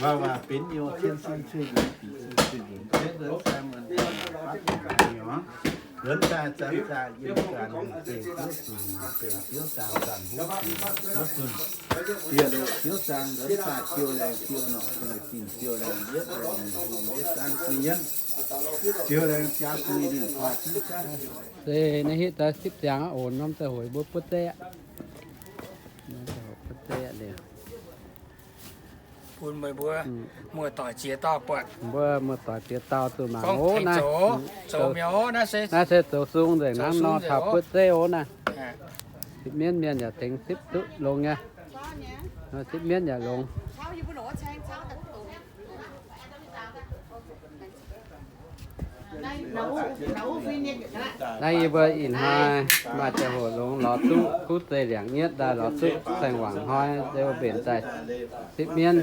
Waac waac benx youz cien sin cuiv nzunc, bieqc sin cuiv nzunc, benx nzuonx sai muonz, benx nzuonx daaih zanc zaqc yiem ganh, benx ziouv zunh, benx ziouv zaangc zanc huv zunh, ziouv zunh, bieqc loc ziouv zaangc nzuonx daaih ziouc laengz ziouc norqc, dingh ziouc laengz yietv, laengz hungh yietv zaangv zuiz yienv, ziouc laengz jaax zuiz ninh faah jienv zaangv. Se naaiv hitv daaih sipv ziangx aqv, oc. Norm daaih hoic mbuo buov zeiv aqv. Norm daaih hoic buov zeiv aqv liuz. Bun meih mbuo muoz-doic ziex dauh buatc. Mbuo muoz-doic ziex dauh zuqc mangc oc naaiv. Naaiv se zoux sung nzengc hnangv nor taux buotv zeiv oc naaiv. Sipv mienv mienh yaac tengx sipv duqv longx nyei. Sipv mienv yaac longx. Naaiv yie mbuo ih hnoi maaih ziangh hoc longx lorz duqv kuv zeiz liangc nyetv daaih lorz duqv saeng-wangc hnoi, mbenc daaih sipv mienv.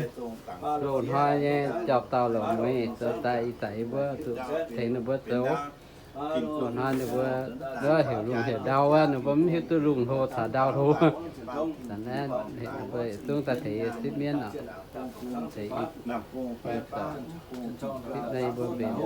Loz-hnoi nyei jauv-dauh longc meih zoux daaih ih zanc yie mbuo zuqc tengx ninh mbuo zoux. Loz-hnoi ninh mbuo heuc lungh heuc ndau wuov, ninh mbuo mv hiuv duqv lungh hlo caux ndau hlo. Zanc naaiv ninh mbuo yietc zungv daaih tengx yie sipv mienv oc. Tengx yie, yie zorc sipv naaiv yie mbuo mbenc.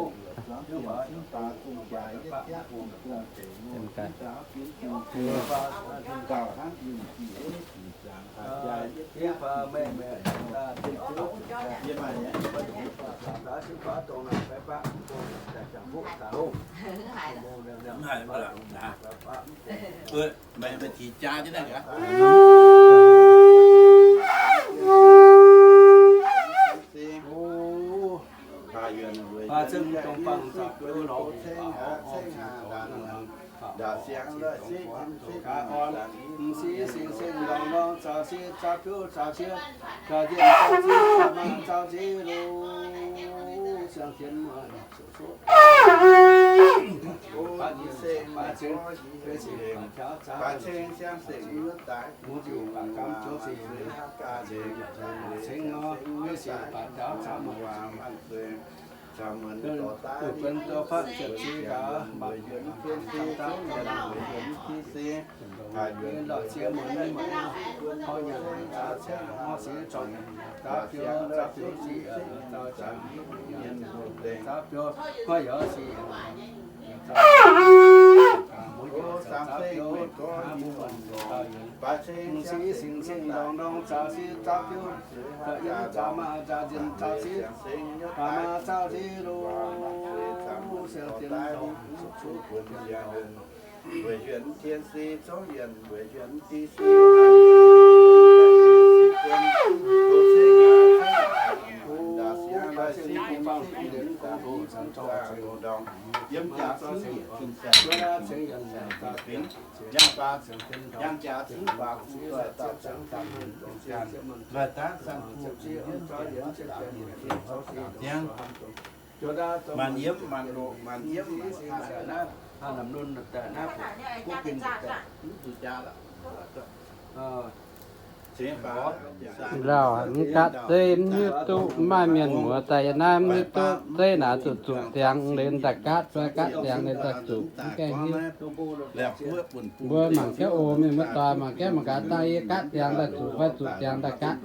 Maanc yiemv maanc loz maanc yiemv maanc Lauh mv gatv zeiv mv hiuv duqv, mv maaih mienh muoz daaih yiem naaiv mv hiuv duqv zeiv naaic zuqc zuqc ziangx liuz daaih gaatv, fai gaatv ziangx liuz daaih zuqc, mv gaengh hiuv. Mbuo mangc gaax oc, mienh muoz-doic, mangc gaax mangc gaax daaih yie gaatv ziangx daaih zuqc fai zuqc ziangx daaih gaatv.